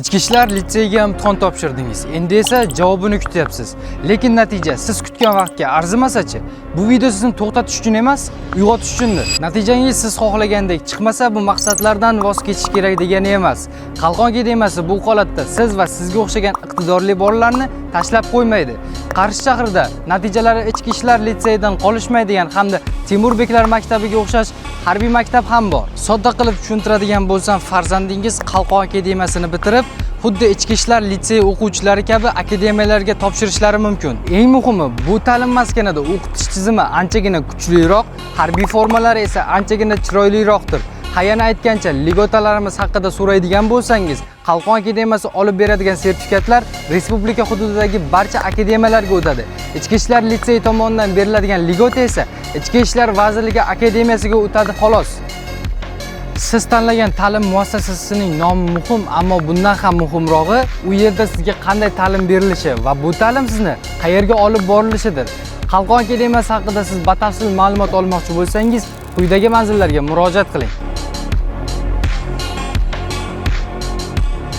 Ichki ishlar litseyiga imtihon topshirdingiz. Endi esa javobini kutyapsiz. Lekin natija siz kutgan vaqtga arzimasachi? Bu video sizni to'xtatish uchun emas, uyg'otish uchundir. Natijangiz siz xohlagandek chiqmasa, bu maqsadlardan voz kechish kerak degani emas. Qalqon akademiyasi bu holatda siz va sizga o'xshagan iqtidorli bolalarni tashlab qo'ymaydi. Qarshi shahrida natijalari ichki ishlar litseyidan qolishmaydigan hamda Temur Beklar maktabiga o'xshash harbiy maktab ham bor. Sodda qilib tushuntiradigan bo'lsam, farzandingiz Qalqon akademiyasini bitirib, xuddi ichki ishlar litseyi o'quvchilari kabi akademiyalarga topshirishlari mumkin. Eng muhimi, bu ta'lim maskanida o'qitish tizimi anchagina kuchliroq, harbiy formalari esa anchagina chiroyliroqdir. Ha, yana aytgancha, льгота larimiz haqida so'raydigan bo'lsangiz, Qalqon akademiyasi olib beradigan sertifikatlar respublika hududidagi barcha akademiyalarga o'tadi. Ichki ishlar litseyi tomonidan beriladigan льгота esa Ichki ishlar vazirligi akademiyasiga o'tadi, xolos. Siz tanlagan ta'lim muassasasining nomi muhim, ammo bundan ham muhimrog'i u yerda sizga qanday ta'lim berilishi va bu ta'lim sizni qayerga olib borilishidir. Qalqon akademiyasi haqida siz batafsil ma'lumot olmoqchi bo'lsangiz, quyidagi manzillarga murojaat qiling.